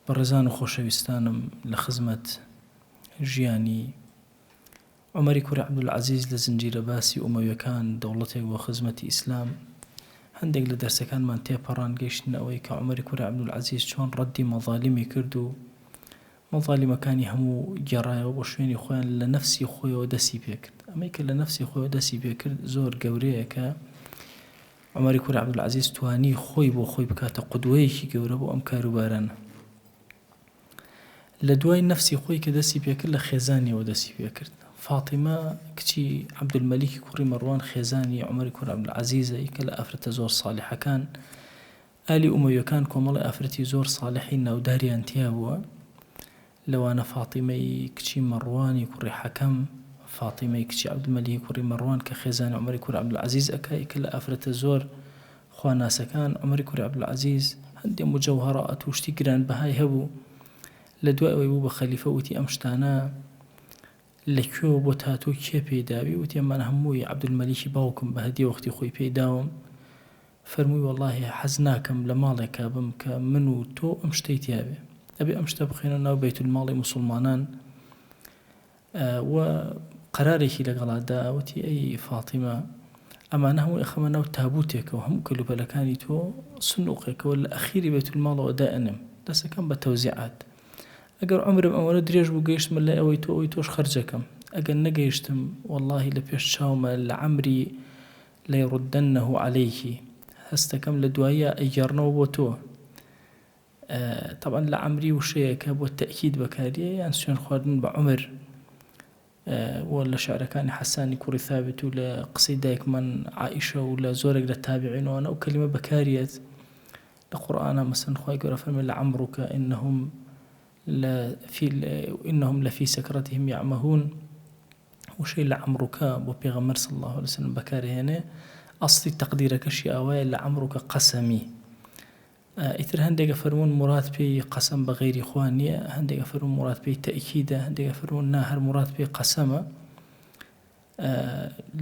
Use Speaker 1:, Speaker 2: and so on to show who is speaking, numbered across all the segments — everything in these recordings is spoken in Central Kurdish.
Speaker 1: بەڕێزان و خۆشەویستانم لە خزمەت ژیانی عومەری کوڕی عەبدولعەزیز لە زنجیرە باسی ئومەویەکان دەوڵەتێک بۆ خزمەتی ئیسلام هەندێک لە دەرسەکانمان تێپەڕاند گەیشتنە ئەوەی کە عومەری کوڕی عەبدولعەزیز چۆن ڕەدی مەزالیمی کرد و مەزالیمەکانی هەموو گێڕایەوە بۆ شوێنی خۆیان لە نەفسی خۆیەوە دەستی پێکرد ئەمەی کە لە نەفسی خۆیەوە دەستی پێکرد زۆر گەورەیە کە عومەری کوڕی عەبدولعەزیز توانی خۆی بۆ خۆی بکاتە قودوەیەکی گەورە بۆ ئەم کاروبارانە. لە دوای نەفسی خۆی کە دەستی پێکرد لە خێزانیەوە دەستی پێکرد. فاتیمە کچی عەبدولمەلیکی کوڕی مەڕوان خێزانی عومەری کوڕی عەبدولعەزیزە یەکە لە ئافرەتە زۆر ساڵحەکان. ئالی ئومەویەکان کۆمەڵی ئافرەتی زۆر ساڵحی ناوداریان تیا بووە. لەوانە فاتیمەی کچی مەڕوانی کوڕی حەکەم، فاتیمەی کچی عەبدولمەلیکی کوڕی مەڕوان کە خێزانی عومەری کوڕی عەبدولعەزیز ئەکا یەکە لە ئافرەتە زۆر خواناسەکان، عومەری کوڕی عەبدولعەزیز هەندێ موجەوهەرات و شتی گرانبەهای هەبوو، لە دوای ئەوەی بوو بە خەلیفە وتی ئەم شتانە لە کوێوە بۆت هاتووە کێ پێی داوی؟ وتی ئەمانە هەمووی عەبدولمەلیکی باوکم بە هەدیە وەختی خۆی پێی داوم. فەرمووی وەڵاهی حەز ناکەم لە ماڵێکا بم کە من و تۆ ئەم شتەی تیا بێ ئەبێ ئەم شتە بخەینە ناو بەیتولماڵی موسوڵمانان و قەرارێکی لەگەڵا دا وتی ئەی فاتیمە ئەمانە هەموو ئەخەمە ناو تابوتێکەوە هەموو کەلوپەلەکانی تۆ سنوقێکەوە لە ئەخیری بەیتولماڵەوە دائەنێم دەسەکەم بە تەوزیعات ئەگەر عومرم ئەوەنە درێژ بوو گەیشتمە لای ئەوەی تۆ ئەوەی تۆش خەرجەکەم ئەگەر نەگەیشتم وەڵاهی لە پێش چاومە لە عەمری لەیڕودەنه علیک هەستەکەم لە دواییا ئەیگێڕنەوە بۆ تۆ تەبعەن لەعەمری وشەیەکە بۆ تەئکید بەکاریە یان سوێن خواردن بە عومر و لە شعرەکانی حەسانی کوڕی ثابت و لە قسەی دایکمان عائیشە و لە زۆرێک لە تابعین وانە ئەو کەلیمە بەکاریەت لە قورئانا مەسەن خوای گەورە فەرمی لەعەمرک انهم لفی انهم لفی سکرتهم یعمهون وشەی لعمرک بۆ پێغەمبەر صلی اللە علیە وسلم بەکارئەهێنێ ئەسڵی تەقدیرەکەشی ئاوایە لعمرک قەسەمی ئیتر هەندێک ئەفەرموون موراد پێی قەسەم بە غەیری خوا نییە هەندێک ئەفەرموون موراد پێی تەئکیدە هەندێک ئەفەرموون نا هەر موراد پێی قەسەمە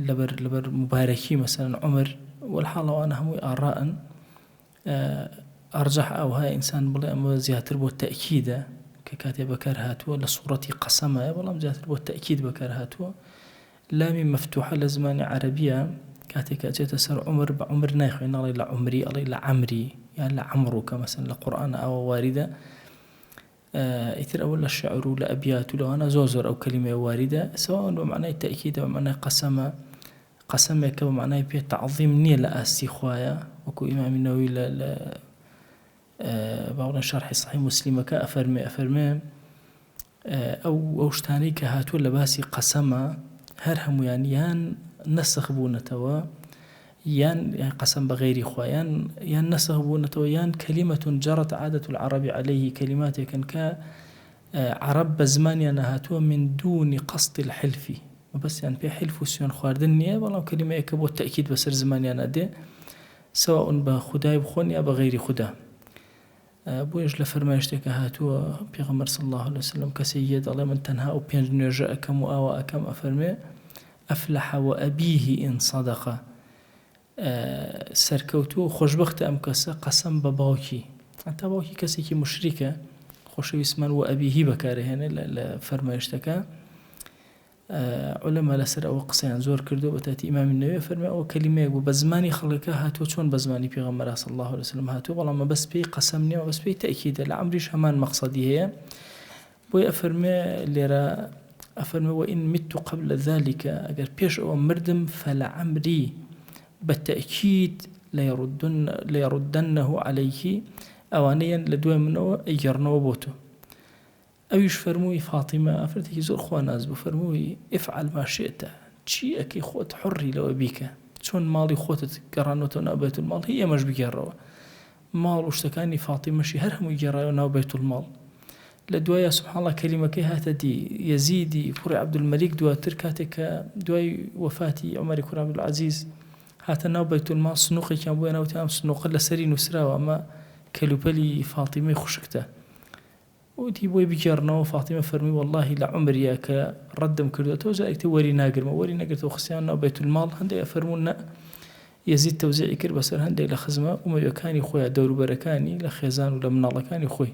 Speaker 1: لەبەر لەبەر مبارەکی مەسەلەن عومر والحاڵ ئەوانە هەمووی ئاڕائن ئەرجەح ئەوها ئینسان بڵێ ئەمە زیاتر بۆ تەئکیدە کە کاتێ بەکار هاتووە لە سوڕەتی قەسەمایە بەڵام زیاتر بۆ تەئکید بەکار هاتووە لامی مەفتوحە لە زمانی عەرەبیە کاتێک کە ئەچێتە سەر عومر بە عومر نایخوێن ناڵێ لە عومری ئەڵێ لە عەمری یان لە عەمرو کە مەسەن لە قورئان ئاوا واریدە ئیتر ئەوە لە شعر و لە ئەبیات و لەوانە زۆر زۆر ئەو کەلیمەیە واریدە سەواء بە مەعنای تەئکیدە بە مەعنای قەسەمە قەسەمێکە بە مەعنای پێ تەعظیم نییە لە ئاستی خوایە وەکو ئیمامی نەوەوی لە لە با بڵێن شەرحی صحیح موسلیمەکە ئەفەرمێ ئەفەرمێ ئەو ئەو شتانەی کە هاتووە لە باسی قەسەمە هەر هەمویان یان نەسخ بوونەتەوە یان قەسەم بە غەیری خوا یان یان نەسخ بوونەتەوە یان کەلیمەتون جرت عادة العرب علیه کەلیماتێکن کە عەڕەب بە زمانیان هاتووە من دون قصد الحلف مەبەستیان پێ حلف و سوێن خواردن نییە بەڵام کەلیمەیەکە بۆ تەئکید بەسەر زمانیانە دێ سواء بە خودای بخۆن یا بە غەیری خودا بۆیەش لە فەرمایشتێکا هاتووە پێغەمبەر صلی اللە علیە وسلم کەسێک یەت ئەڵێ من تەنها ئەو پێنج نوێژە ئەکەم و ئاوا ئەکەم ئەفەرمێ افلح وابیه ان صدق سەرکەوتووە و خۆشبەختە ئەم کەسە قەسەم بە باوکی هەتا باوکی کەسێکی مشریکە خۆشەویستمان وابیه بەکارهێنێ لە فەرمایشتەکە عولەما لەسەر ئەوە قسەیان زۆر کردووە بەتایبەتی ئیمامی نەوەوی فەرمی ئەوە کەلیمەیەک بوو بە زمانی خەڵکەکە هاتووە چۆن بە زمانی پێغەمبەر صلی اللە علیه وسلم هاتووە بەڵام مەبەست پێی قەسەم نییە مەبەست پێی تەئکیدە لە عەمریش هەمان مەقسەدی هەیە بۆیە ئەفەرمێ لێرە ئەفەرمێ وإن مت قبل ذلك ئەگەر پێش ئەوە مردم فلعمری بەتەئکید لەیردن لەیردنه علیه ئەوانەیەن لە دوای منەوە ئەیگێڕنەوە بۆ تۆ ئەویش فەرمووی، فاتیمە ئافرەتێکی زۆر خواناس بوو، فەرمووی، افعل ما شئت، چی ئەکەی خۆت حوڕی لەوە بیکە، چۆن ماڵی خۆتت گەڕاندوەتەوە ناو بەیتولماڵ هی ئێمەش بگێڕەوە. ماڵ و شتەکانی فاتیمەشی هەر هەمووی گێڕایەوە ناو بەیتولماڵ. لە دواییا سبحان اللە کەلیمەکەی هاتە دی، یەزیدی کوڕی عەبدولمەلیک دواتر کاتێک کە دوای وەفاتی عومەری کوڕی عەبدولعەزیز هاتە ناو بەیتولماڵ سنوقێکیان بۆ هێنا وتیان ئەم سنوقە لەسەری نووسراوە ئەمە کەلوپەلی فاتیمەی خوشکتە. وتی، بۆی بگێڕنەوە، فاتیمە فەرمووی، وەڵڵاهی لە عومریا کە ڕەدم کردۆتەوە جارێکی تر وەری ناگرمەوە، وەری نەگرتەوە خستیان ناو بەیتولماڵ، هەندێک ئەفەرموون نە، یەزید تەوزیعی کرد بەسەر هەندێک لە خزمە ئومەویەکانی خۆیا، دەوروبەرەکانی، لە خێزان و لە مناڵەکانی خۆی.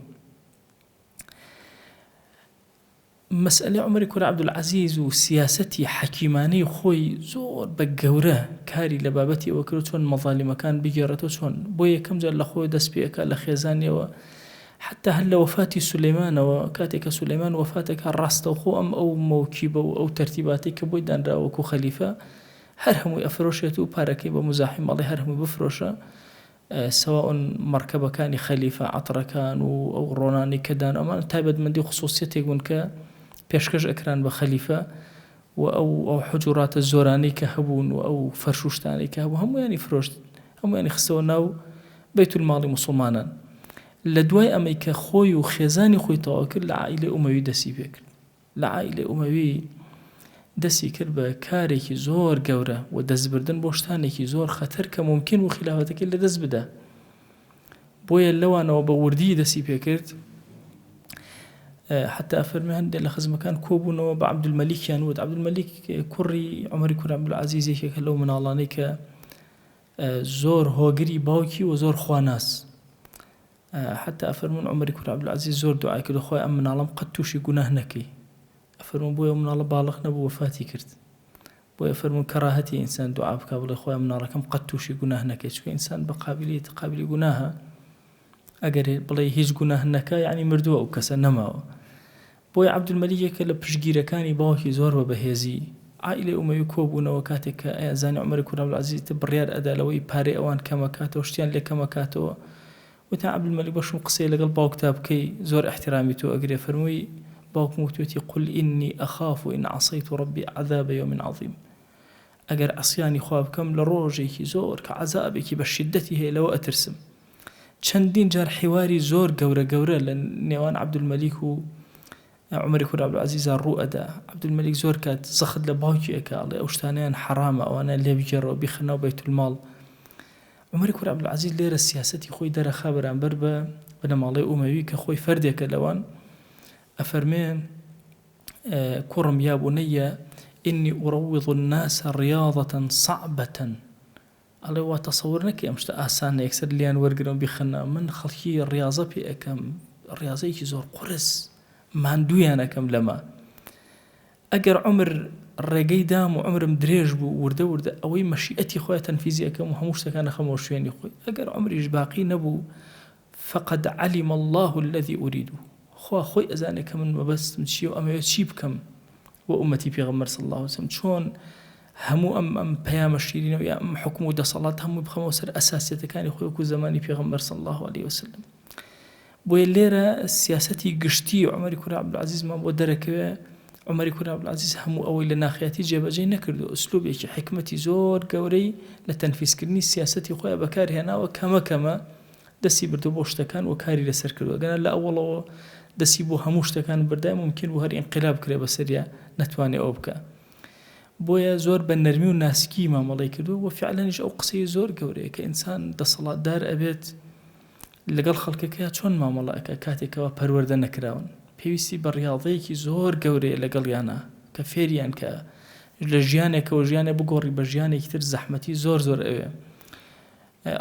Speaker 1: مەسئەلەی عومەری کوڕی عەبدولعەزیز و سیاسەتی حەکیمانەی خۆی زۆر بە گەورە کاری لە بابەتی ئەوە کرد چۆن مەزالیمەکان بگێڕێتەوە چۆن بۆ یەکەم جار لە خۆی دەست پێ ئەکا لە خێزانیەوە حتا هەر لە وەفاتی سولەیمانەوە کاتێک کە سولەیمان وەفاتەکە ڕاستەوخۆ ئەم ئەو مەوکیبە و ئەو تەرتیباتەی کە بۆی دانراوە وەکو خەلیفە هەر هەمووی ئەفرۆشێت و پارەکەی بە موزاحیم ئەڵێ هەر هەمووی بفرۆشە سواء مەرکەبەکانی خەلیفە، عەترەکان و ئەو ڕۆنانەی کە دان ئەمانە تایبەتمەندی و خسوسیەتێک بوون کە پێشکەش ئەکران بە خەلیفە و ئەو ئەو حجوراتە زۆرانەی کە هەبوون و ئەو فەرش و شتانەی کە هەبوو هەموویانی فرۆشت هەموویانی خستەوە ناو بەیت الماڵی موسڵمانان لە دوای ئەمەی کە خۆی و خێزانی خۆی تەواو کرد لە عائیلەی ئومەوی دەستی پێکرد. لە عائیلەی ئومەوی دەستی کرد بە کارێکی زۆر گەورە و دەستبردن بۆ شتانێکی زۆر خەتەر کە مومکین بوو خیلافەتەکەی لەدەست بدا. بۆیە لەوانەوە بە وردی دەستی پێکرد. حتا ئەفەرموێ هەندێک لە خزمەکان کۆبوونەوە بە عەبدولمەلیکیان وت، عەبدولمەلیک کوڕی عومەری کوڕی عەبدولعەزیز یەکێکە لەو مناڵانەی کە زۆر هۆگری باوکی و زۆر خواناس. حەتا ئەفەرموون عومەری کوڕی عەبدولعەزیز زۆر دوعای کرد خوایە ئەم مناڵەم قەت تووشی گوناه نەکەی ئەفەرموون بۆیە ئەو مناڵە باڵغ نەبوو وەفاتی کرد بۆیە فەرموون کەراهەتی ئینسان دوعا بکا بڵێ خوایە مناڵەکەم قەت تووشی گوناه نەکەی چونکە ئینسان بە قابلیت قابلی گوناهە ئەگەر بڵێ هیچ گوناه نەکا یعنی مردووە ئەو کەسە نەماوە بۆیە عەبدولمەلیک یەکێکە لە پشتگیرەکانی باوکی زۆر بە بەهێزی عائیلەی ئومەوی کۆبوونەوە کاتێک کە ئەیانزانی عومەری کوڕی عەبدولعەزیز ئیتر بڕیار ئەدا لەوەی پارەی ئەوان کەمەکاتەوە شتیان لێ کەمەکاتەوە وتیان عەبدولمەلیک بەشم قسەی لەگەڵ باوکتا بکەی زۆر ئیحترامی تۆ ئەگرێ فەرمووی باوکم وتوێتی قل ئینی ئەخاف ان عصیت ربی عذاب یوم عظیم ئەگەر عەسیانی خوا بکەم لە ڕۆژێکی زۆر کە عەزابێکی بە شیددەتی هەیە لەوە ئەترسم چەندین جار حیواری زۆر گەورە گەورە لە نێوان عەبدولمەلیک و عومەری کوڕی عەبدولعەزیزا ڕوو ئەدا. عەبدولمەلیک زۆر کات زەخت لە باوکی ئەکا ئەڵێ ئەو شتانەیان حەڕامە ئەوانەیان لێ بگێڕەوە بیخە ناو بەیتولماڵ. عومەری کوڕی عەبدولعەزیز لێرە سیاسەتی خۆی دەرەخا بەرامبەر بە بنەماڵەی ئومەوی کە خۆی فەردێکە لەوان ئەفەرمێ کوڕم یا بنی إني أروض الناس رياضة صعبة ئەڵێ وا تەسەور نەکەی ئەم شتە ئاسانە یەکسەر لێیان وەرگرم و بیخەنە من خەڵکی ڕیاضە پێ ئەکەم ڕیاضەیەکی زۆر قورس ماندوویان ئەکەم لەمە ئەگەر عومر ڕێگەی دام و عومرم درێژ بوو وردە وردە ئەوەی مەشیئەتی خۆیان تەنفیزی ئەکەم و هەموو شتەکان ئەخەمەوە شوێنی خۆی ئەگەر عومریش باقی نەبوو فقد علم اللە الذی ارید خوا خۆی ئەزانێ کە من مەبەستم چیە و ئەمەوێ چی بکەم بۆ ئومەتی پێغەمبەر صلی اللە علیه وسلم چۆن هەموو ئەم ئەم پەیامە شیرینە و یا ئەم حوکم و دەسەڵات هەمووی بخەمەوە سەر ئەساسیەتەکانی خۆی وەکو زەمانی پێغەمبەر صلی اللە علیه وسلم بۆیە لێرە سیاسەتی گشتی عومەری کوڕی عەبدولعەزیزمان بۆ دەرەکەوێ عومەری کوڕی عەبدولعەزیز هەموو ئەوەی لە ناخیاتی جێبەجێ نەکردو ئوسلوبێکی حیکمەتی زۆر گەورەی لە تەنفیزکردنی سیاسەتی خۆیان بەکارهێناوە کەمە کەمە دەستی بردووە بۆ شتەکان و کاری لەسەر کردووە گەنا لە ئەوەڵەوە دەستی بۆ هەموو شتەکان بردای مومکین بوو هەر ئینقلاب بکرێ بەسەریا نەتوانێ ئەوە بکا بۆیە زۆر بە نەرمی و ناسکی مامەڵەی کردووە و فعلەنیش ئەو قسەی زۆر گەورەیە کە ئینسان دەسەڵاتدار ئەبێت لەگەڵ خەڵکەکەیا چۆن مامەڵە ئەکا کاتێک کەوا پەروەردە نەکراون پێویستی بە ڕیاضەیەکی زۆر گەورەیە لەگەڵیانا کە فێریان کە لە ژیانێکەوە ژیانێ بگۆڕی بە ژیانێکی تر زەحمەتی زۆر زۆر ئەوێ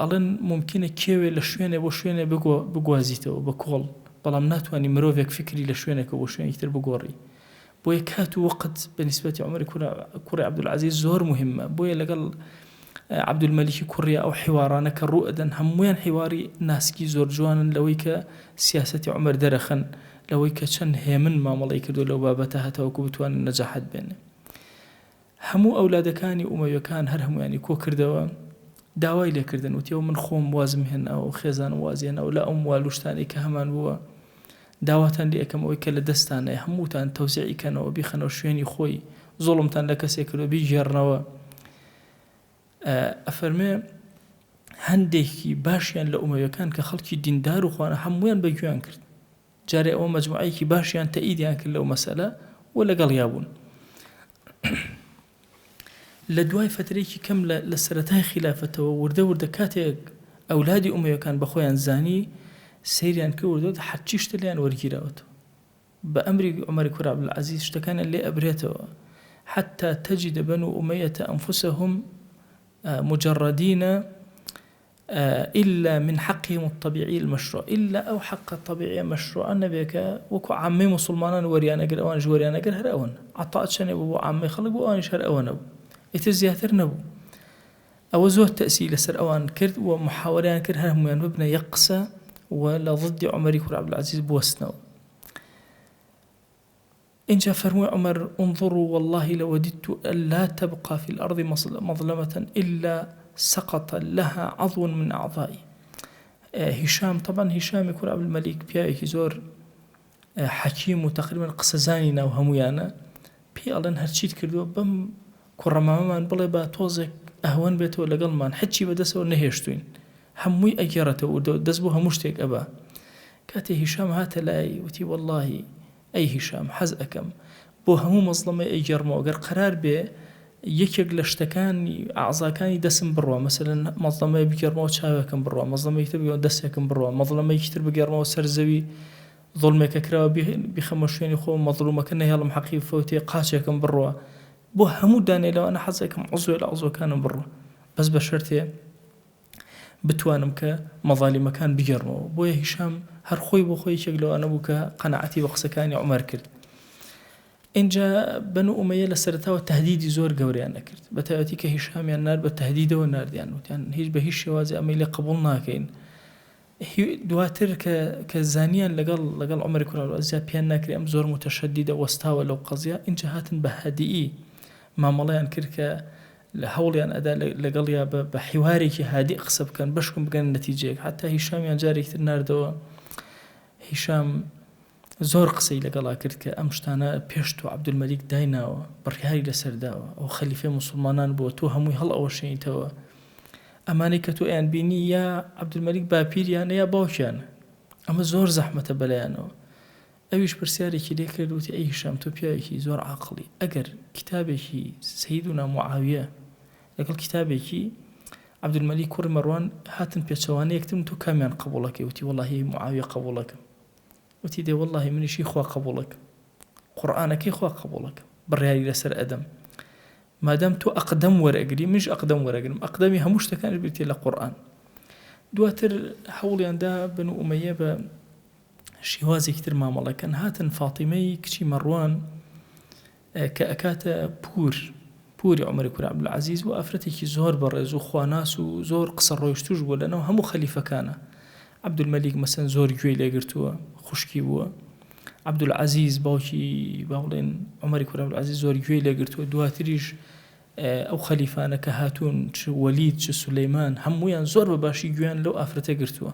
Speaker 1: ئەڵێن مومکینە کێوێ لە شوێنێ بۆ شوێنێ بگوازیتەوە بە کۆڵ، بەڵام ناتوانی مرۆڤێک فیکری لە شوێنێکەوە بۆ شوێنێکی تر بگۆڕی. بۆیە کات و وەقت بە نیسبەتی عومەری کوڕی عەبدولعەزیز زۆر موهیمە. بۆیە لەگەڵ عەبدولمەلیکی کوڕیا ئەو حیوارانە کە ڕوو ئەدەن هەموویان حیواری ناسکی زۆر جوانن لەوەی کە سیاسەتی عومەر دەرەخەن، لەوەی کە چەند هێمن مامەڵەی کردووە لەو بابەتە هەتاوەکو بتوانن نەجاحەت بێنێ. هەموو ئەولادەکانی ئومەویەکان هەر هەموویانی کۆ کردەوە داوای لێ کردن وتیەوە من خۆم وازم هێناوە و خێزانم وازی هێناوە لە ئەم والو شتانەی کە هەمان بووە داواتان لێ ئەکەم ئەوەی کە لە دەستانەیە هەمووتان تەوزیعی کەنەوە بیخەنەوە شوێنی خۆی زوڵمتان لە کەسێک کردوە بیگێڕنەوە ئەفەرمێ هەندێکی باشیان لە ئومەویەکان کە خەڵکی دیندار و خوانە هەموویان بە گوێیان کرد جارێ ئەوە مەجموعەیەکی باشیان تەئیدیان کرد لەو مەسەلە و لەگەڵیا بوون. لە دوای فەترەیەکی کەم لە سەرەتای خیلافەتەوە وردە وردە کاتێک ئەولادی ئومەویەکان بە خۆیان زانی سەیریان کرد وردە وردە هەرچی شتە لێیان وەرگیراوەتەوە بە ئەمری عومەری کوڕی عەبدولعەزیز شتەکانیان لێ ئەبرێتەوە حتى تجد بنو أمية أنفسهم مجردين. الا من حقهم الطبیعی المشروع الا ئەو حەقە طبیعیە مەشروعە نەبێ کە وەکو عامەی موسڵمانان وەریان ئەگرت ئەوانیش وەریان ئەگرت هەر ئەوەن عەتا چەنێ بوو بۆ عامەی خەڵک بۆ ئەوانیش هەر ئەوەنە بوو ئیتر زیاتر نەبوو ئەوە زۆر تەئسیری لەسەر ئەوان کرد و محاوەرەیان کرد هەر هەموویان ببنە یەک قسە و لە ضدی عومەری کوڕی عەبدولعەزیز بوەستنەوە. ئینجا فەرمووی عومەر، انظروا واللە لوددت ان لا تبقی فی الارض مظلمە الا سقط لها عضو من اعضائی. هیشام، تەبعەن هیشامی کوڕی عەبدولمەلیک پیاوێکی زۆر حەکیم و تەقریبەن قسەزانی ناو هەموویانە، پێی ئەڵێن هەرچیت کردووە بەم کوڕە مامەمان بڵێ با تۆزێک ئەهوەن بێتەوە لەگەڵمان هەچی بەدەسەوە نەهێشتووین هەمووی ئەگێڕێتەوە وردە دەست بۆ هەموو شتێک ئەبا کاتێ هیشام هاتە لای وتی وەڵاهی ئەی هیشام حەز ئەکەم بۆ هەموو مەزڵەمەی ئەیگێڕمەوە گەر قەرار بێ یەکێک لە شتەکانی ئەعزاکانی دەسم بڕوا مەسەلەن مەزڵەمەیە بگێڕمەوە چاوێکم بڕوا مەزڵەمەیەکی تر بگێڕمەوە دەستێکم بڕوا مەزڵەمەیەکی تر بگێڕمەوە سەر زەوی زوڵمێکە کراوە بیخەمە شوێنی خۆم مەزڵومەکە نەهێڵم حەقی بفەوتێ قاچێکم بڕوا بۆ هەموو دانەی لەوانە حەزەکەم عوزوێ لە عوزوەکانم بڕوا بەس بە شەرتێ بتوانم کە مەزالیمەکان بگێڕمەوە بۆیە هیشام هەر خۆی بۆ خۆی یەکێک لەوانە بوو کە قەناعەتی بە قسەکانی عومەر کرد ئینجا بەنو ئومەیە لە سەرەتاوە تهدیدی زۆر گەورەیان ئەکرد بە تایبەتی کە هیشامیان نارد بە تهدیدەوە ناردیان وتیان هیچ بە هیچ شێوازی ئەمەی لێ قبوڵ ناکەین دواتر کە کە زانیان لەگەڵ لەگەڵ عومەری کوڕی عەبدولعەزیزا پێیان ناکرێ ئەم زۆر موتەشەدیدە وەستاوە لەو قەزیە ئینجا هاتن بە هادیئی مامەڵەیان کرد کە لە هەوڵیان ئەدا لەگەڵیا بە بە حیوارێکی هادیء قسە بکەن بەشکم بگەنە نەتیجەیەک حەتا هیشامیان جارێکی تر ناردەوە هیشام زۆر قسەی لەگەڵا کرد کە ئەم شتانە پێش تۆ عەبدولمەلیک دایناوە، بڕیاری لەسەر داوە، ئەو خەلیفەی موسڵمانان بووە، تۆ هەمووی هەڵئەوەشێنیتەوە. ئەمانەی کە تۆ ئەیانبینی یا عەبدولمەلیک باپیریانە یا باوکیانە. ئەمە زۆر زەحمەتە بەلایانەوە. ئەویش پرسیارێکی لێ کرد وتی ئەی هیشام تۆ پیاوێکی زۆر عاقڵی، ئەگەر کیتابێکی سەیدونا موعاویە لەگەڵ کیتابێکی عەبدولمەلیک کوڕی مەڕوان هاتن پێچەوانەی یەکترن تۆ کامیان قبوڵ ئەکەی؟ وتی وەڵاهی موعاویە قبوڵ ئەکەم. وتی دەی وەڵاهی منیش هی خوا قبوڵەکەم قورئانەکەی خوا قبوڵەکەم بڕیاری لەسەر ئەدەم مادام تۆ ئەقدەم وەرەگری منیش ئەقدەم وەرەگرم ئەقدەمی هەموو شتەکانش بریتیە لە قورئان دواتر هەوڵیان دا بەنو ئومەیە بە شێوازێکی تر مامەڵەکەن هاتن فاتیمەی کچی مەڕوان کە ئەکاتە پوور، پووری عومەری کوڕی عەبدولعەزیز و ئافرەتێکی زۆر بەڕێز و خواناس و زۆر قسە ڕۆیشتووش بووە لەناو هەموو خەلیفەکانا. عەبدولمەلیک مەسەن زۆر گوێی لێ گرتووە، خوشکی بووە. عەبدولعەزیز باوکی با بڵێین عومەری کوڕی عەبدولعەزیز زۆر گوێی لێ گرتووە. دواتریش ئەو خەلیفانە کە هاتوون چ وەلید چ سولەیمان هەموویان زۆر بە باشی گوێیان لەو ئافرەتە گرتووە.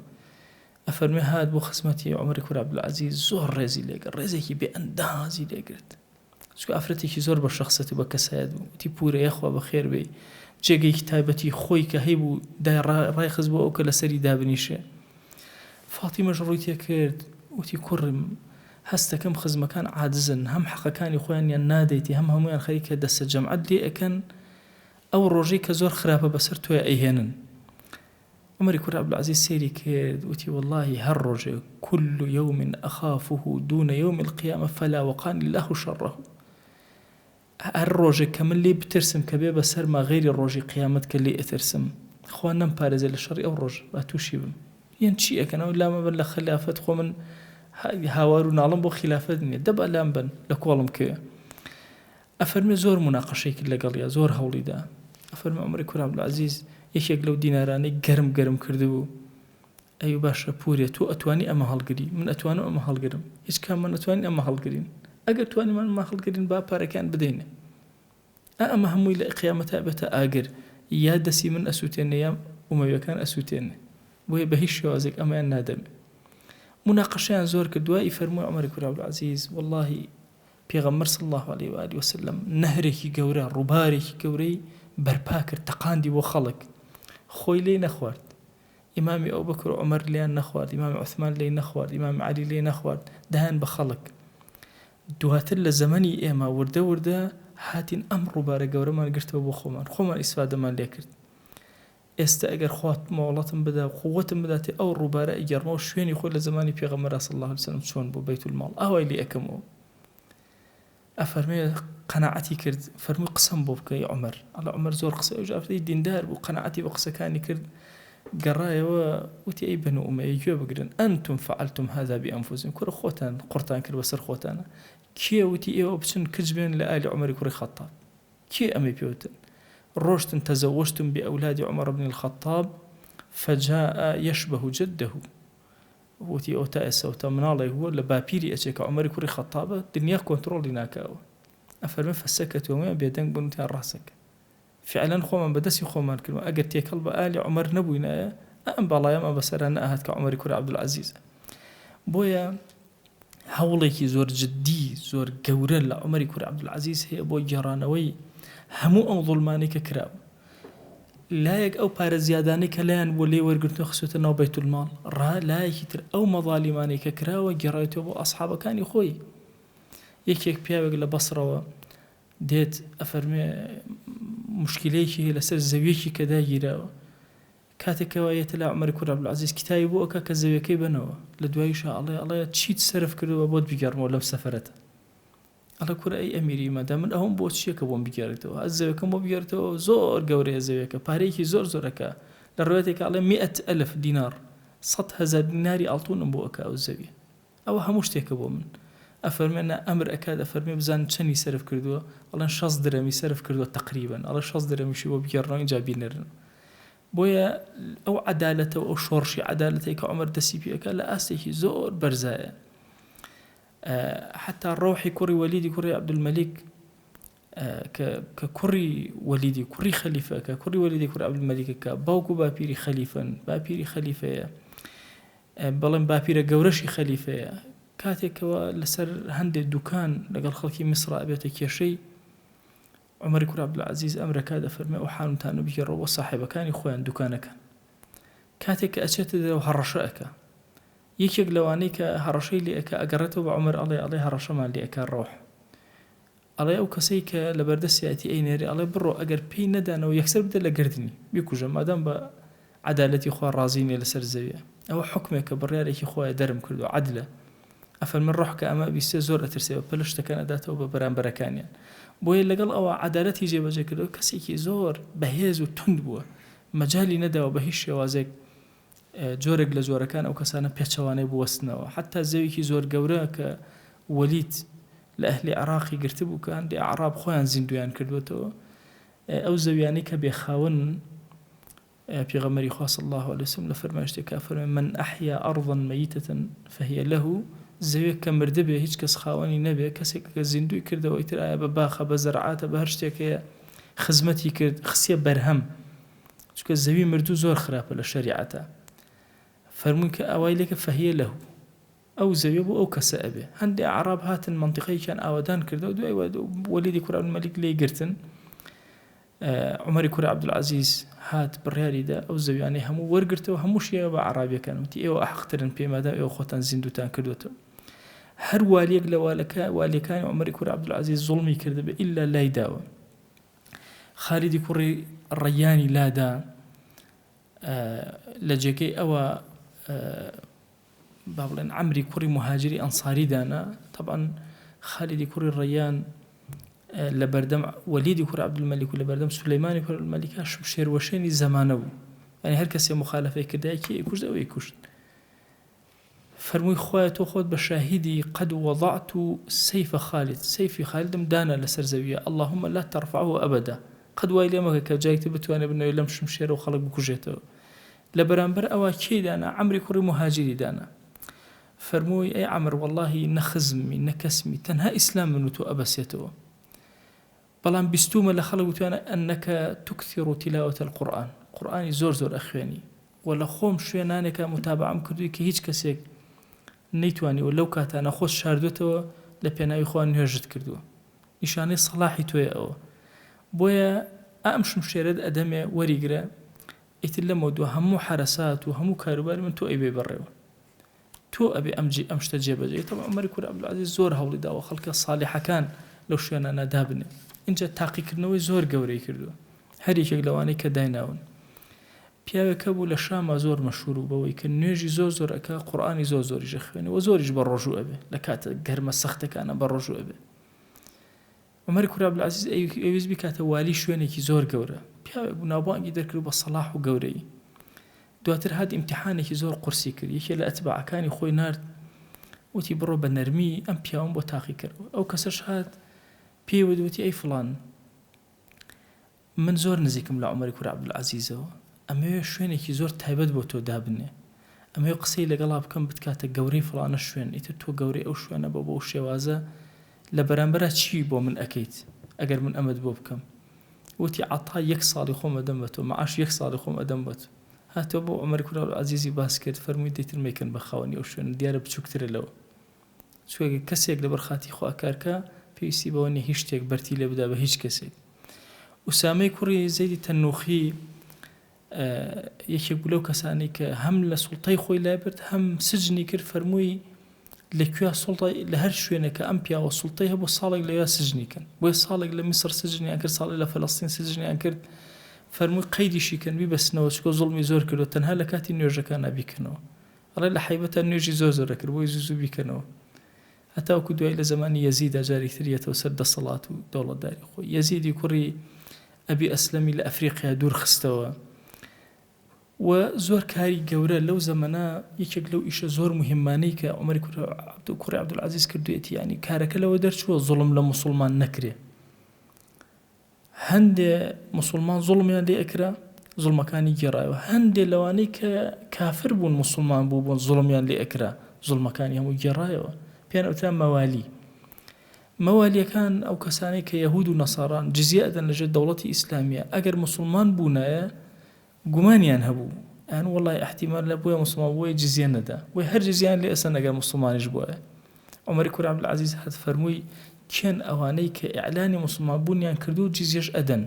Speaker 1: ئەفەرموێ هات بۆ خزمەتی عومەری کوڕی عەبدولعەزیز زۆر ڕێزی لێ گرت، ڕێزێکی بێ ئەندازی لێ گرت. چونکە ئافرەتێکی زۆر بە شەخسەت و بە کەسایەت بوو. وتی پورە یاخوا بەخێر بێی. جێگەیەکی تایبەتی خۆی کە هەیبوو دای ڕایخست بۆ ئەو کە لەسەری دابنیشێ. فاتیمەش ڕووی تێکرد وتی کوڕم هەستەکەم خزمەکان عاجزن هەم حەقەکانی خۆیانیان نادەیتی هەم هەموویان خەریکە دەستە جەمعەت لێ ئەکەن ئەو ڕۆژەی کە زۆر خراپە بەسەر تۆیا ئەیهێنن. عومەری کوڕی عەبدولعەزیز سەیری کرد وتی وەڵاهی هەر ڕۆژێک کل یوم اخافه دون یوم القیامە فلا وقانی اللە شره هەر ڕۆژێک کە من لێی بترسم کە بێ بەسەرما غەیری ڕۆژی قیامەت کە لێی ئەترسم خوا نەمپارێزێ لە شەڕی ئەو ڕۆژە با تووشی بم یان چی ئەکەن ئەو لامە بن لە خلافەت خۆ من هاوار و ناڵم بۆ خلافەت نییە دەبا لام بن لە کۆڵم کەوێ ئەفەرموێ زۆر موناقەشەی کرد لەگەڵیا زۆر هەوڵی دا ئەفەرموێ عومەری کوڕی عەبدولعەزیز یەکێک لەو دینارانەی گەرم گەرم کردبوو ئەی باشە پورێ تۆ ئەتوانی ئەمە هەڵگری من ئەتوانم ئەمە هەڵگرم هیچ کاممان ئەتوانین ئەمە هەڵگرین ئەگەر توانیمان ئەمە هەڵگرین با پارەکەیان بدەینێ ئا ئەمە هەمووی لە قیامەتا بێتە ئاگر یا دەسی من ئەسووتێنێ یا ئومەویەکان ئەسووتێنێ بۆیە بە هیچ شێوازێک ئەمەیان نادەمێ موناقەشەیان زۆر کرد دوایی فەرمووی عومەری کوڕی عەبدولعەزیز وەڵاهی پێغەمبەر صلی اللە علیه و آله وسلم نەهرێکی گەورە، ڕووبارێکی گەورەی بەرپا کرد، تەقاندی بۆ خەڵک، خۆی لێی نەخوارد، ئیمامی ئەوبەکر و عومەر لێیان نەخوارد، ئیمامی عوسمان لێی نەخوارد، ئیمامی عەلی لێی نەخوارد، دایان بە خەڵک. دواتر لە زەمەنی ئێمە وردە وردە هاتین ئەم ڕووبارە گەورەمان گرتەوە بۆ خۆمان، خۆمان ئیسفادەمان لێکرد. ئێستە ئەگەر خوا مۆڵەتم بدا و قوەتم بداتێ ئەو ڕووبارە ئەگێڕمەوە شوێنی خۆی لە زەمانی پێغەمبەرا صلی اللە علیە وسلم چۆن بوو بەیت الماڵ ئاوای لێ ئەکەمەوە ئەفەرمێ قەناعەتی کرد فەرمووی قسەم بۆ بکە ی عومەر ئەڵێ عومەر زۆر قسە ئەویش ئافرەتی دیندار بوو قەناعەتی بە قسەکانی کرد. گەڕایەوە وتی ئەی بەنو ئومەیە گوێ بگرن انتم فعلتم هذا بانفسکم کورە خۆتان قوڕتان کرد بەسەر خۆتانا کێ وتی ئێوە بچن کچ بێن لە ئالی عومەری کوڕی خەتاب کێ ئەمەی پێ وتن ڕۆشتن تزوجتم باولاد عمر بن الخطاب فجاء یشبه جده وتی ئەو تا ئێستا تا مناڵێک بووە لە باپیری ئەچێ کە عومەری کوڕی خەتابە دنیا کۆنتڕۆڵی ناکاوە ئەفەرمێ فسکتوا هەموویان بێدەنگ بوون وتیان ڕاستەکە فیعلەن خۆمان بە دەستی خۆمان کردوە ئەگەر تێکەڵ بە ئالی عومەر نەبووینایە ئەم بەڵایەمان بەسەرا نەئەهات کە عومەری کوڕی عەبدولعەزیزە بۆیە هەوڵێکی زۆر جدی زۆر گەورە لە عومەری کوڕی عەبدولعەزیز هەیە بۆ گێڕانەوەی هەموو ئەو زوڵمانەی کە کراوە لایەک ئەو پارە زیادانەی کە لایان بووە لێی وەرگرتووە خستووەتە ناو بەیتولماڵ ڕا لایەکی تر ئەو مەزالیمانەی کە کراوە گێڕاوێتەوە بۆ ئەسحابەکانی خۆی یەکێک پیاوێک لە بەسڕەوە دێت ئەفەرموێ موشکیلەیەکی هەیە لەسەر زەویەکی کە داگیراوە کاتێک کەوا یەتە لای عومەری کوڕی عەبدولعەزیز کتابی بۆ ئەکا کە زەویەکەی بەنەوە لە دواییشا ئەڵێ ئەڵێ چیت سەرف کردووە بۆت بگێڕمەوە لەم سەفەرەتە ئەڵێ کورە ئەی ئەمیری مادام من ئەوەم بۆ چییە کە بۆم بگێڕیتەوە ئەز زەویەکەم بۆ بگێڕیتەوە زۆر گەورەیە زەویەکە پارەیەکی زۆر زۆرەکە لە ڕوێتێکە ئەڵێ مئەت ئەلف دینار 100,000 دیناری ئاڵتونم بۆ ئەکا ئەو زەویە ئەوە هەموو شتێکە بۆ من. ئەفەرموێ نا ئەمر ئەکات ئەفەرموێ بزانن چەنی سەرف کردووە ئەڵێن 60 درەمی سەرف کردووە تەقریبەن ئەڵێ 60 درەمیشی بۆ بگێڕنەوە ئینجا بینێرن بۆیە ئەو عەدالەتە و ئەو شۆڕشی عەدالەتەی کە عومەر دەستی پێ ئەکات لە ئاستێکی زۆر بەرزایە حتا ڕۆحی کوڕی وەلیدی کوڕی عەبدولمەلیک کە کوڕی وەلیدی کوڕی خەلیفەکە کوڕی وەلیدی کوڕی عەبدولمەلیکەکە باوک و باپیری خەلیفەن باپیری خەلیفەیە بەڵێم باپیرە گەورەشی خەلیفەیە کاتێک کەوا لەسەر هەندێ دوکان لەگەڵ خەڵکی میسرا ئەبێتە کێشەی عومەری کوڕی عەبدولعەزیز ئەمرەکا دەفەرمێ ئەو حانوتانە بگێڕەوە بۆ ساحێبەکانی خۆیان دوکانەکان کاتێک کە ئەچێتە دەرەوە هەڕەشە ئەکا یەکێک لەوانەی کە هەڕەشەی لێ ئەکا ئەگەڕێتەوە بە عومەر ئەڵێ ئەڵێ هەڕەشەمان لێ ئەکا ڕۆح ئەڵێ ئەو کەسەی کە لەبەردەستیایەتی ئەینێرێ ئەڵێ بڕۆ ئەگەر پێی نەدانەوە یەکسەر بدە لە گەردنی بیکوژە مادام بە عەدالەتی خوا ڕازی نیە لەسەر زەویە ئەوە حوکمێکە بڕیارێکی خوایە دەرم کردوە عەدلە ئەفەرمێ ڕۆح کە ئەمە ئەبیستێ زۆر ئەترسێ بە پەلە شتەکان ئەداتەوە بە بەرامبەرەکانیان بۆیە لەگەڵ ئەوە عەدالەتی جێبەجێ کردوە کەسێکی زۆر بەهێز و توند بووە مەجالی نەداوە بە هیچ شێوازێک جۆرێک لە جۆرەکان ئەو کەسانە پێچەوانەی بوەستنەوە حەتا زەویکی زۆر گەورە کە وەلید لە ئەهلی عێراقی گرتبوو کە هەندێ ئەعراب خۆیان زیندویان کردووەتەوە ئەو زەویانەی کە بێخاوەنن پێغەمبەری خوا صلی الله علیه وسلم لە فەرمایشتێکا فەرمووی من احیا ارضا میتة فهی له زەویەک کە مردبێ هیچ کەس خاوەنی نەبێ کەسێک کە زیندوی کردەوە ئیتر ئایا بە باخە بە زەرعاتە بە هەر شتێک هەیە خزمەتی کرد خستیە بەرهەم چونکە زەوی مردوو زۆر خراپە لە شەریعەتا فەرمووی کە ئاوای لێکە فهی له ئەو زەویە بۆ ئەو کەسە ئەبێ هەندێ ئەعراب هاتن مەنتیقەیەکیان ئاوەدان کردەوە دوای وەلیدی کوڕی عەبدولمەلیک لێی گرتن عومەری کوڕی عەبدولعەزیز هات بڕیاری دا ئەو زەویانەی هەموو وەرگرتەوە هەمووشی بە عەرابیەکان وتی ئێوە ئەحەقترن پێی مادام ئێوە خۆتان زیندووتان کردوێتەوە هەر والیەک لە والەکە والیەکانی عومەری کوڕی عەبدولعەزیز زوڵمی کردبێ ئیلا لای داوە خالیدی کوڕی ڕەیانی لادا لە جێگەی ئەوە با بڵێن عەمری کوڕی موهاجری ئەنساری دانا، تەبعەن خالیدی کوڕی ڕەیان لە بەردەم وەلیدی کوڕی عەبدولمەلیک و لە بەردەم سولەیمانی کوڕی عەبدولمەلیکا شمشێروەشێنی زەمانە بوو، یانی هەر کەسێ موخالەفەی کردایە کێ ئەیکوشت ئەو ئەیکوشت. فەرمووی خوایە تۆ خۆت بە شاهیدی قد وضعت سیف خالد، سەیفی خالدم دانا لەسەر زەویە، اللهم لا ترفعه ابدا، قەت وای لێ مەکە کە جارێکی تر بتوانێ بنەوێ لەم شمشێرە و خەڵک بکوژێتەوە. لە بەرامبەر ئەوە کێی دانا؟ عەمری کوڕی موهاجیری دانا. فەرمووی، ئەی عەمر وەڵڵاهی نە خزممی نە کەسمی تەنها ئیسلام من و تۆ ئەبەسێتەوە. بەڵام بیستوومە لە خەڵک وتویانە انک تکثر تلاوە القرآن قورئانی زۆر زۆر ئەخوێنی وە لە خۆم شوێنانێکا موتابەعەم کردووی کە هیچ کەسێک نەیتوانیوە لەو کاتانە خۆت شاردووەتەوە لە پێناوی خوا نوێژت کردووە نیشانەی سەڵاحی تۆیە ئەوە بۆیە ئەم شمشێرەت ئەدەمێ وەریگرە ئیتر لەمەودوا هەموو حەرەسات و هەموو کاروباری من تۆ ئەیبەی بەڕێوە تۆ ئەبێ ئەم جێ ئەم شتە جێبەجێ تەبعەن عومەری کوڕی عەبدولعەزیز زۆر هەوڵی داوە خەڵکە ساڵیحەکان لەو شوێنانە دابنێ ئینجا تاقیکردنەوەی زۆر گەورەی کردووە هەر یەکێک لەوانەی کە دایناون پیاوێک هەبوو لە شاما زۆر مەشهور بوو بەوەی کە نوێژی زۆر زۆر ئەکا قورئانی زۆر زۆریش ئەخوێنێ و زۆریش بە ڕۆژوو ئەبێ لە کاتە گەرمە سەختەکانە بە ڕۆژوو ئەبێ عومەری کوڕی عەبدولعەزیز ئەیویست بیکاتە والی شوێنێکی زۆر گەورە، پیاوێک بوو ناوبانگی دەرکرد بە سەڵاح و گەورەیی. دواتر هات ئیمتیحانێکی زۆر قورسی کرد، یەکێ لە ئەتباعەکانی خۆی نارد وتی بڕۆ بە نەرمی ئەم پیاوەم بۆ تاقی کەرەوە. ئەو کەسەش هات پێی وت وتی ئەی فڵان من زۆر نزیکم لە عومەری کوڕی عەبدولعەزیزەوە، ئەمەوێ شوێنێکی زۆر تایبەت بۆ تۆ دابنێ، ئەمەوێ قسەی لەگەڵا بکەم بتکاتە گەورەی فڵانە شوێن، ئیتر تۆ گەورەی ئەو شوێنە بە بەو شێوازە لە بەرامبەرا چی بۆ من ئەکەیت ئەگەر من ئەمەت بۆ بکەم؟ وتی عەتای یەک ساڵی خۆم ئەدەم بە تۆ، مەعاشی یەک ساڵی خۆم ئەدەم بە تۆ. هاتەوە بۆ عومەری کوڕی عەبدولعەزیزی باس کرد، فەرمووی دەیتر مەیکەن بە خاوەنی ئەو شوێنە، دیارە بچووکترە لەوە. چونکە گەر کەسێک لەبەر خاتری خوا کار کا، پێویستی بەوە نییە هیچ شتێک بەرتی لێ بدا بە هیچ کەسێک. ئوسامەی کوڕی زەیدی تەنوخی یەکێک بوو لەو کەسانەی کە هەم لە سوڵتەی خۆی لابرد هەم سجنی کرد، فەرمووی لە کوێ سوڵتە لە هەر شوێنێک کە ئەم پیاوە سوڵتەی هەبوو ساڵێک لەوێ سجنی کەن. بۆیە ساڵێک لە میسر سجنیان کرد، ساڵێک لە فەلەستین سجنیان کرد. فەرمووی قەیدیشی کەن بیبەستنەوە چونکە زوڵمی زۆر کردووە، تەنها لە کاتی نوێژەکانا بیکەنەوە. ئەڵێ لە حەیبەتا نوێژی زۆر زۆر ئەکرد بۆی زوو زوو بیکەنەوە. هەتاوەکو دوایی لە زەمانی یەزیدا جارێکی تر یەتەوە سەر دەسەڵات و دەوڵەتداری خۆی. یەزیدی کوڕی ئەبی ئەسلەمی لە ئەفریقیا دوور خستەوە و زۆر کاری گەورە لەو زەمەنە یەکێک لەو ئیشە زۆر موهیممانەی کە عومەری کوڕی عەبدولعەزیز کردوویەتی یانی کارەکە لەوە دەرچووە زوڵم لە موسوڵمان نەکرێ. هەندێ موسوڵمان زوڵمیان لێ ئەکرا زوڵمەکانی گێڕایەوە، هەندێ لەوانەی کە کافر بوون موسوڵمان بووبوون زوڵمیان لێ ئەکرا زوڵمەکانی هەموو گێڕایەوە، پێیان ئەوترا مەوالی. مەوالیەکان ئەو کەسانەی کە یەهود و نەساران جزیە ئەدەن لەژێر دەوڵەتی ئیسلامیە ئەگەر موسوڵمان بوونایە گومانیان هەبوو ئەیان وەڵای ئیحتیمال لە بۆیە موسڵمان بووە جزیە نەدا بۆیە هەر جزیان لێ ئەسەن ئەگەر موسڵمانیش بوایە. عومەری کوڕی عەبدولعەزیز هات فەرمووی کێن ئەوانەی کە ئیعلانی موسڵمان بوونیان کردوو جزیەش ئەدەن؟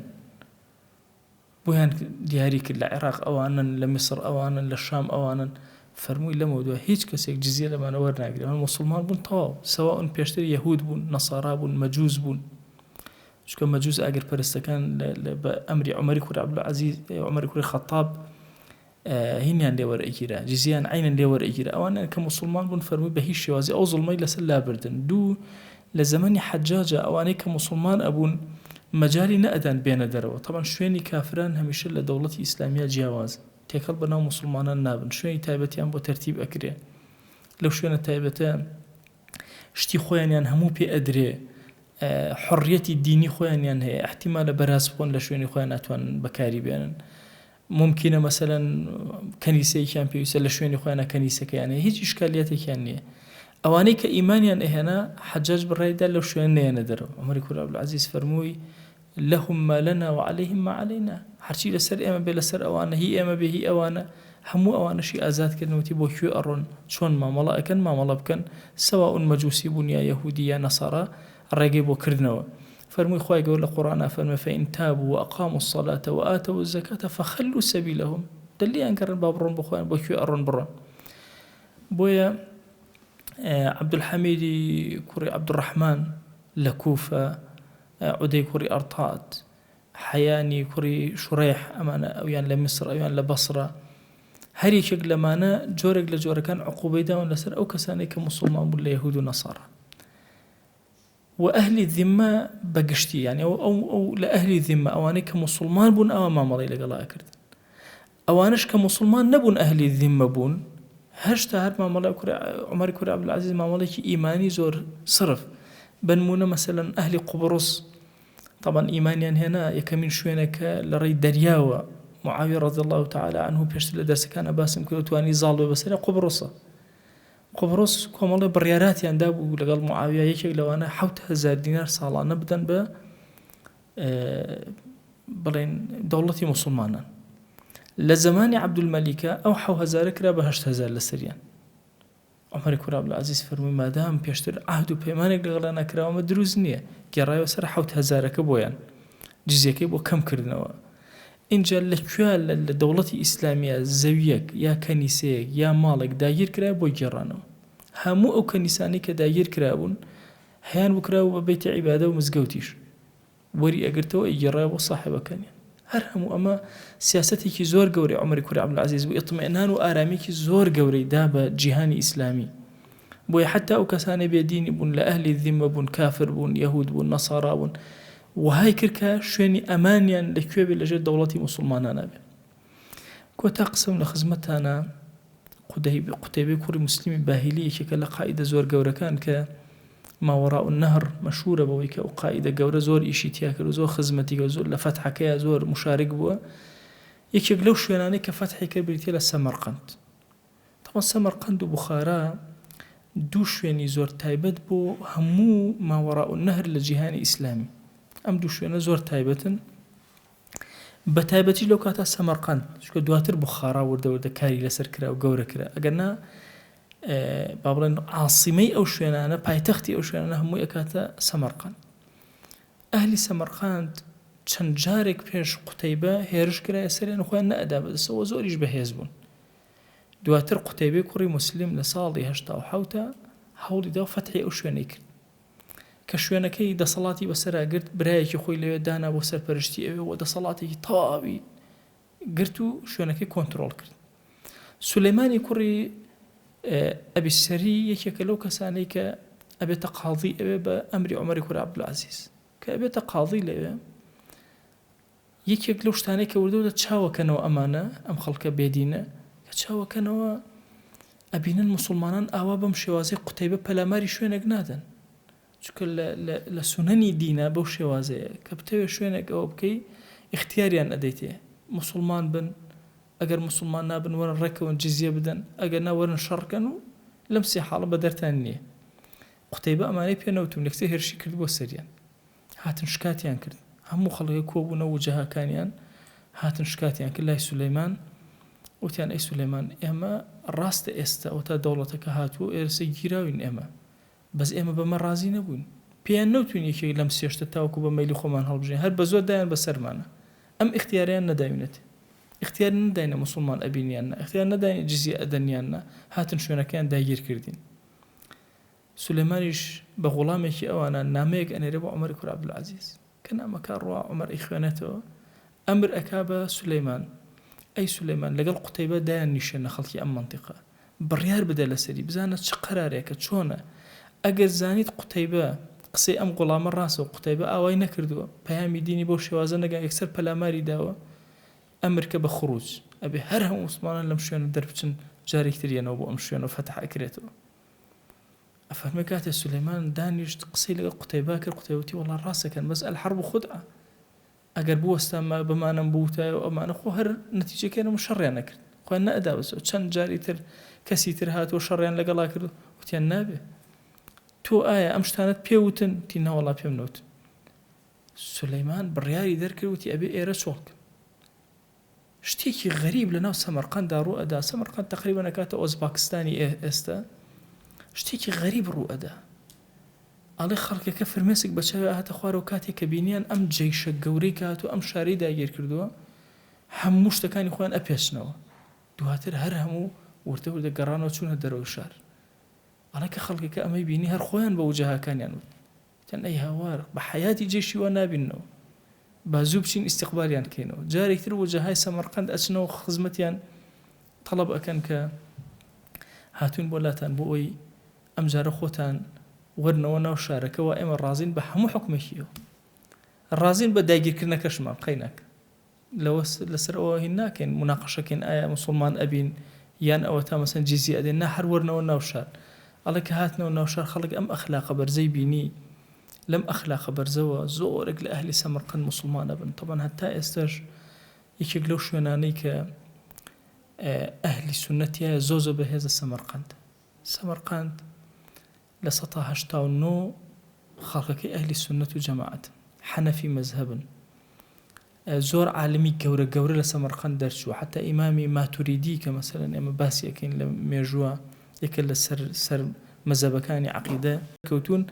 Speaker 1: بۆیان دیاری کرد لە عێراق ئەوانەن لە میسڕ ئەوانەن لە شام ئەوانەن فەرمووی لەمەودوا هیچ کەسێک جزیە لەمانە وەرناگرێ ئەوان موسڵمان بوون تەواو سەوائون پێشتر یەهود بوون نەسارا بوون مەجوس بوون چونکە مەجوس ئاگر پەرستەکان بە ئەمری عومەری کوڕی عەبدولعەزیز عومەری کوڕی خەتاب هینیان لێ وەرئەگیرا جزیان عەینەن لێ وەرئەگیرا ئەوانیان کە موسڵمان بوون فەرمووی بە هیچ شێوازی ئەو زوڵمەی لەسەر لابردن دوو لە زەمەنی حەجاجا ئەوانەی کە موسڵمان ئەبوون مەجالی نەئەدان بێنە دەرەوە تەبعەن شوێنی کافران هەمیشە لە دەوڵەتی ئیسلامیا جیاوازن تێکەڵ بە ناو موسڵمانان نابن شوێنی تایبەتیان بۆ تەرتیب ئەکرێ لەو شوێنە تایبەتە شتی خۆیانیان هەموو پێ ئەدرێ حڕیەتی دینی خۆیانیان هەیە احتیمالە بەراز بخۆن لە شوێنی خۆیان ناتوانن بەکاری بێنن مومکینە مەسەلەن کەنیسەیەکیان پێویستە لە شوێنی خۆیانە کەنیسەکەیان هەیە هیچ ئیشکالیەتێکیان نییە ئەوانەی کە ئیمانیان ئەهێنا حەجاج بڕیدا لەو شوێنە نەیەنە دەرەوە عومەری کوڕی عەبدولعەزیز فەرمووی لهم ما لنا وعليهم ما علينا هەرچی لەسەر ئێمە بێ لەسەر ئەوانە هی ئێمە بێ هی ئەوانە هەموو ئەوانەشی ئازاد کردن وتی بۆ کوێ ئەڕۆن چۆن مامەڵە ئەکەن مامەڵە بکەن سواء مەجوسی بوون یا یەهودی یا نەسارا ڕێگەی بۆ کردنەوە فەرمووی خوای گەورە لە قوڕئانا فەرمووی فإن تابوا وأقاموا الصلاة وآتوا الزکاة فخلوا سبیلهم دە لێیان گەڕێن با بڕۆن بۆ خۆیان بۆ کوێ ئەڕۆن بڕۆن بۆیە عەبدولحەمیدی کوڕی عەبدولڕەحمان لە کوفە عودەی کوڕی ئەرتات حەیانی کوڕی شوڕێح ئەمانە ئەویان لە میسر ئەویان لە بەسرە هەر یەکێک لەمانە جۆرێک لە جۆرەکان عقوبەی داون لەسەر ئەو کەسانەی کە موسڵمان بوون لە یەهود و نەسارا وە ئەهلی ذمە بە گشتی یانی ئەو ئەو ئەو لە ئەهلی ذمە ئەوانەی کە موسڵمان بوون ئاوا مامەڵەی لەگەڵا ئەکردن ئەوانەش کە موسڵمان نەبوون ئەهلی ذمە بوون هەشتا هەر مامەڵە کوڕی عومەری کوڕی عەبدولعەزیز مامەڵێکی ئیمانی زۆر صرف بەنمونە مەسەلەن ئەهلی قوبڕس طبعا ئیمانیان هێنا یەکەمین شوێنە کە لە ڕێی دەریاوە معاویە رضی الله تعالی عنه پێشتر لە دەرسەکانە باسم کرد توانی زاڵ بێ بەسەر قوبڕسە قوبڕس کۆمەڵێ بڕیاراتیان دابوو لەگەڵ معاویە یەکێک لەوانە 7000 دینار ساڵانە بدەن بە بڵێن دەوڵەتی موسڵمانان لە زەمانی عەبدولمەلیکە ئەو حەو هەزارە کرا بە 8000 لەسەریان عومەری کوڕی عەبدولعەزیز فەرمووی مادام پێشتر عەهد و پەیمانێک لەگەڵیان نەکراوە ئەمە دروست نییە گێڕایەوە سەر حەوت هەزارەکە بۆیان جزیەکەی بۆ کەم کردنەوە ئینجا لە کوێ لە دەوڵەتی ئیسلامیە زەویەک یا کەنیسەیەک یا ماڵێک داگیر کرایە بۆی گێڕانەوە هەموو ئەو کەنیسانەی کە داگیر کرابوون هەیان بوو کرابوو بە بەیتی عیبادە و مزگەوتیش وەری ئەگرتەوە ئەیگێڕایەوە بۆ ساحێبەکانیان. هەر هەموو ئەمە سیاسەتێکی زۆر گەورەی عومەری کوڕی عەبدولعەزیز بوو، ئیطمئنان و ئارامییەکی زۆر گەورەی دا بە جیهانی ئیسلامی. بۆیە حەتتا ئەو کەسانەی بێ دینی بوون، لە ئەهلی ذیمە بوون، کافر بوون، یەهود بوون، نەسارا بوون، وەهای کرد کە شوێنی ئەمانیان لە کوێ بێ لەژێر دەوڵەتی موسڵمانانا بێ. کۆتا قسەم لە خزمەتتانا قوتەیبەی کوڕی موسلیمی باهیلی یەکێکە لە قائیدە زۆر گەورەکان کە ماوەراء النهر مەشهورە بەوەی کە ئەو قائیدە گەورە زۆر ئیشی تیا کرد و زۆر خزمەتی کرد زۆر لە فەتحەکەیا زۆر مشارک بووە یەکێک لەو شوێنانەی کە فەتحی کرد بریتیە لە سەمەرقەند تەبعەن سەمەرقەند و بوخارا دوو شوێنی زۆر تایبەت بۆ هەموو ماوەراء النهر لە جیهانی ئیسلامی ئەم دوو شوێنە زۆر تایبەتن بە تایبەتیش لەو کاتە سەمەرقەند چونکە دواتر بوخارا وردە وردە کاری لەسەر کرا و گەورە کرا ئەگەر نا با بڵێن عاسیمەی ئەو شوێنانە پایتەختی ئەو شوێنانە هەمووی ئەکاتە سەمەرقەند ئەهلی سەمەرقەند چەند جارێک پێش قوتەیبە هێرش کرایە سەریان و خۆیان نەئەدا بەدەستەوە زۆریش بەهێز بوون دواتر قوتەیبەی کوڕی موسلیم لە ساڵی 87 هەوڵی دا و فەتحی ئەو شوێنەی کرد کە شوێنەکەی دەسەڵاتی بەسەرا گرت، برایەکی خۆی لەوێ دانا بۆ سەرپەرشتی ئەوێ و دەسەڵاتێکی تەواوی گرت و شوێنەکەی کۆنترۆڵ کرد. سولەیمانی کوڕی ئەبی سەری یەکێکە لەو کەسانەی کە ئەبێتە قاضی ئەوێ بە ئەمری عومەری کوڕی عەبدولعەزیز کە ئەبێتە قاضی لەوێ یەکێک لەو شتانەی کە وردە وردە چاوەکەنەوە ئەمانە، ئەم خەڵکە بێدینە، کە چاوەکەنەوە ئەبینن موسوڵمانان ئاوا بەم شێوازەی قوتەیبە پەلاماری شوێنێک نادەن. چونکە لە لە لە سونەنی دینە بەو شێوازەیە کە بتەوێ شوێنێک ئەوە بکەی ئیختیاریان ئەدەیتێ موسوڵمان بن ئەگەر موسوڵمان نابن وەرن ڕێکەون جزیە بدەن ئەگەر نا وەرن شەڕ کەن و لەم سێ حاڵە بەدەرتان نییە. قوتەیبە ئەمانەی پێ نەوتوون یەکسەر هێرشی کردبووە سەریان. هاتن شکاتیان کرد هەموو خەڵکەکە کۆبوونەوە وجەهاکانیان هاتن شکاتیان کرد لای سولەیمان وتیان ئەی سولەیمان ئێمە ڕاستە ئێستا ئەوەتا دەوڵەتەکە هاتووە و ئێرسە گیراوین ئێمە بەس ئێمە بەمە ڕازی نەبووین پێیان نەوتوین یەکێک لەم سێشتە تاوەکو بە مەیلی خۆمان هەڵبژێن هەر بە زۆر دایان بەسەرمانە ئەم ئیختیارەیان نەداوینەتێ ئیختیار نەداینە موسڵمان ئەبین یان نا ئیختیار نەداینە جزیە ئەدەن یان نا هاتن شوێنەکەیان داگیر کردین سولەیمانیش بە غوڵامێکی ئەوانە نامەیەک ئەنێرێ بۆ عومەری کوڕی عەبدولعەزیز. کە نامەکە ڕوا عومەر ئەیخوێنێتەوە، ئەمر ئەکا بە سولەیمان، ئەی سولەیمان لەگەڵ قوتەیبە دایان نیشێنە خەڵکی ئەم مەنتیقە، بڕیار بدە لەسەری، بزانە چ قەرارێکە، چۆنە؟ ئەگەر زانیت قوتەیبە قسەی ئەم غوڵامە ڕاستە و قوتەیبە ئاوای نەکردووە، پەیامی دینی بەو شێوازە نەگا یەکسەر پەلاماری داوە، ئەمر کە بە خروج، ئەبێ هەر هەموو موسڵمانان لەم شوێنە دەربچن جارێکی تر یەنەوە بۆ ئەم شوێنە و فەتح ئەکرێتەوە. ئەفەرموێ کاتێ سولەیمان دانیشت قسەی لەگەڵ قوتەیبە کرد قوتەیبە وتی وەڵا ڕاست ئەکەن بەس الحرب خدعە ئەگەر بوەستامە بەمانەم بوتایە و ئەمانە خۆ هەر نەتیجەکەی نەبوو شەڕیان نەکرد خۆیان نەئەدا بەسەوە چەند جاری تر کەسی تر هاتووە شەڕیان لەگەڵا کرد وتیان نابێ تۆ ئایا ئەم شتانەت پێ وتن وتی نەوەڵا پێم نەوتن سولەیمان بڕیاری دەرکرد وتی ئەبێ ئێرە چۆڵ کەن شتێکی غەریب لەناو سەمەرقەندا ڕوو ئەدا، سەمەرقەند تەقریبەن ئەکاتە ئۆزباکستانی ئێستا، شتێکی غەریب ڕوو ئەدا. ئەڵێ خەڵکەکە فرمێسک بە چاوی ئەهاتە خوارەوە کاتێک کە بینیان ئەم جەیشە گەورەی کە هاتووە ئەم شارەی داگیر کردووە، هەموو شتەکانی خۆیان ئەپێچنەوە. دواتر هەر هەموو وردە وردە گەڕانەوە چوونە دەرەوەی شار. ئەڵێ کە خەڵکەکە ئەمەی بینی هەر خۆیان بە وجەهاکانیان وت. وتیان ئەی هاوار بە حەیاتی جەیشی وا نابیننەوە با زوو بچین ئیستیقبالیان کەینەوە جارێکی تر وجەهای سەمەرقەند ئەچنەوە خزمەتیان تەڵەب ئەکەن کە هاتوون بۆ لاتان بۆ ئەوەی ئەمجارە خۆتان وەرنەوە ناو شارەکەوە ئێمە ڕازین بە هەموو حکومێکی ئێوە ڕازین بە داگیرکردنەکەشمان قەیناک لەوە لەسەر ئەوە هین ناکەین موناقەشە کەین ئایا موسوڵمان ئەبین یان ئەوەتا مەسەن جیزیە ئەدەین نا هەر وەرنەوە ناو شار ئەڵێ کە هاتنەوە ناو شار خەڵک ئەم ئەخلاقە بەرزەی بینی لەم ئەخلاقە بەرزەوە زۆرێک لە ئەهلی سەمەرقەند موسوڵمان ئەبن تەبعەن هەتا ئێستاش یەکێک لەو شوێنانەی کە ئەهلی سوننە تیایە زۆر زۆر بەهێزە سەمەرقەند سەمەرقەند 89% خەڵکەکەی ئەهلی سوننەت و جەماعەتن حەنەفی مەزهەبن زۆر عالمی گەورە گەورە لە سەمەرقەند دەرچووە حەتا ئیمامی ماتوریدی کە مەسەلەن ئێمە باسی ئەکەین لە مێژووە یەکە لە سەر سەر مەزەبەکانی عەقیدە کەوتوون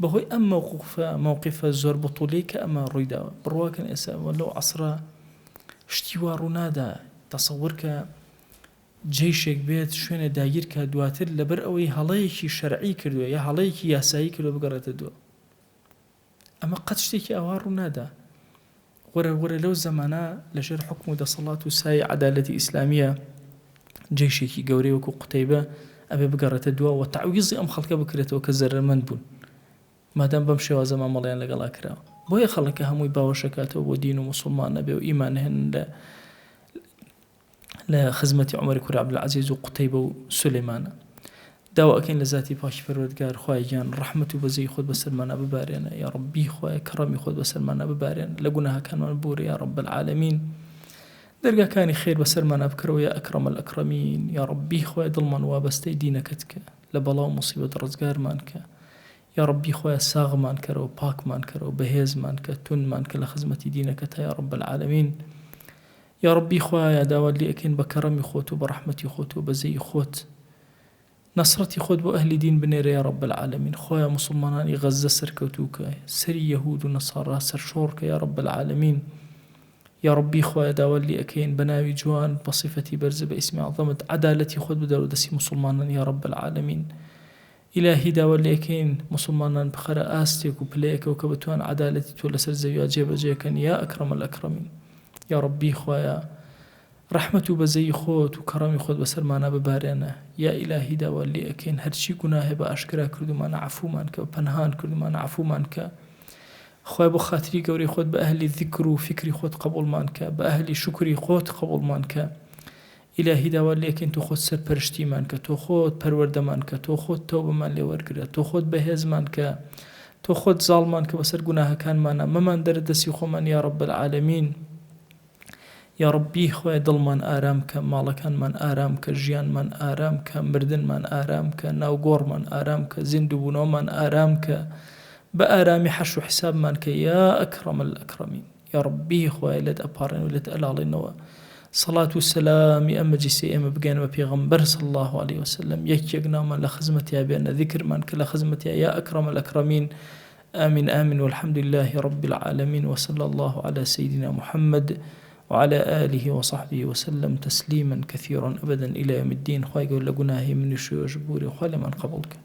Speaker 1: بەهۆی ئەم مەوقفە مەوقفە زۆر بتولیەی کە ئەمە ڕوویداوە بڕواکەن ئێستا ئەوە لەو عەسرە شتی وا ڕوونادا تەسەور کە جەیشێک بێت شوێنێ داگیر کات دواتر لەبەر ئەوەی هەڵەیەکی شەرعی کردووە یا هەڵەیەکی یاسایی کردووە بگەڕێتە دوا ئەمە قەت شتێکی ئاوا ڕوو نادا. وەرە وەرە لەو زەمانە لە ژێر حوکم و دەسەڵات و سایەی عەدالەتی ئیسلامییە جەیشێکی گەورەی وەکوو قوتەیبە ئەبێ بگەڕێتە دواوە و تەعویزی ئەم خەڵکە بکرێتەوە کە زەرەرمەند بوون مادام بەم شێوازە مامەڵەیان لەگەڵا کراوە. بۆیە خەڵکەکە هەمووی باوەش ئەکاتەوە بۆ دین و موسوڵمان ئەبێ و ئیمان ئەهێنن لە. لە خزمەتی عومەری کوڕی عەبدولعەزیز و قوتەیبە و سولەیمانە. داوا ئەکەین لە زاتی پاکی پەروەردگار خوایە گیان ڕەحمەت و بەزەیی خۆت بەسەرمانا ببارێنە یا ڕەبی خوایە کەڕەمی خۆت بەسەرمانا ببارێنە لە گوناهەکانمان ببورە یا رب العالمین دەرگاکانی خێر بەسەرمانا بکەرەوە یا اکرم الاکرمین یا ڕەبی خوایە دڵمان وابەستەی دینەکەت کە لە بەڵا و موسیبەت ڕزگارمان کە یا ڕەبی خوایە ساغمان کەرەوە پاکمان کەرەوە بەهێزمان کە توندمان کە لە خزمەتی دینەکەتا یا رب العالمین یاڕەبی خوایە داوات لێ ئەکەین بە کەڕەمی خۆت و بە ڕەحمەتی خۆت و بەزەیی خۆت نەسڕەتی خۆت بۆ ئەهلی دین بنێرە یا رب العالمین خوایە موسڵمانانی غەززە سەرکەوتوو کە سەری یەهود و نەصارا سەرشۆڕ کە یا رب العالمین یاڕەبی خوایە داوات لێ ئەکەین بە ناوی جوان بە سیفەتی بەرز بە ئیسمی عەزەمت عەدالەتی خۆت بدەرەوە دەستی موسڵمانان یا رب العالمین ئیلاهی داوات لێکەین موسڵمانان بخەرە ئاستێک و پلەیەکەوە کە بتوان عەدالەتی تۆ لەسەر زەویا جێبەجێ کەن یا اکرم الاکرمین یاڕەبی خوایە ڕەحمەت و بەزەیی خۆت و کەڕەمی خۆت بەسەرمانا ببارێنە یا ئیلاهی داوات لێ ئەکەین هەرچی گوناهێ بە ئاشکرا کردومانە عەفومان کە بە پەنهان کردومانە عەفومان کە خوایە بۆ خاتری گەورەی خۆت بە ئەهلی ذیکر و فیکری خۆت قبوڵمان کە بە ئەهلی شوکری خۆت قبوڵمان کە ئیلاهی داوات لێکەین تۆ خۆت سەرپەرشتیمان کە تۆ خۆت پەروەردەمان کە تۆ خۆت تەوبەمان لێ وەرگرە تۆ خۆت بەهێزمان کە تۆ خۆت زاڵمان کە بەسەر گوناهەکانمانا مەمان دەرە دەستی خۆمان یا رب العالمین یا ربی خوایە دڵمان ئارام کە ماڵەکانمان ئارام کە ژیانمان ئارام کە مردنمان ئارام کە ناو گۆڕمان ئارام کە زیندووبوونەوەمان ئارام کە بە ئارامی حەشر و حیسابمان کە یا اکرم الاکرمین. یاڕەبی خوایە لێت ئەپاڕێن و لێت ئەلاڵێنەوە سەڵات و سەلامی ئەم مەجلیسەی ئێمە بگەیەنە بە پێغەمبەر صلی اللە علیە وسلم یەک یەک ناومان لە خزمەتیا بێنە ذیکرمان کە لە خزمەتیا یا اکرم الاکرمین آمین آمین والحمد لله رب العالمین وصلی اللە علی سیدنا محمد وعلى آله وصحبه وسلم تسلیما کثیرا ابدا الی یوم الدین خوای گەورە لە گوناهی منیش و ئێوەش ببورێ خوا لێمان قبوڵ کە.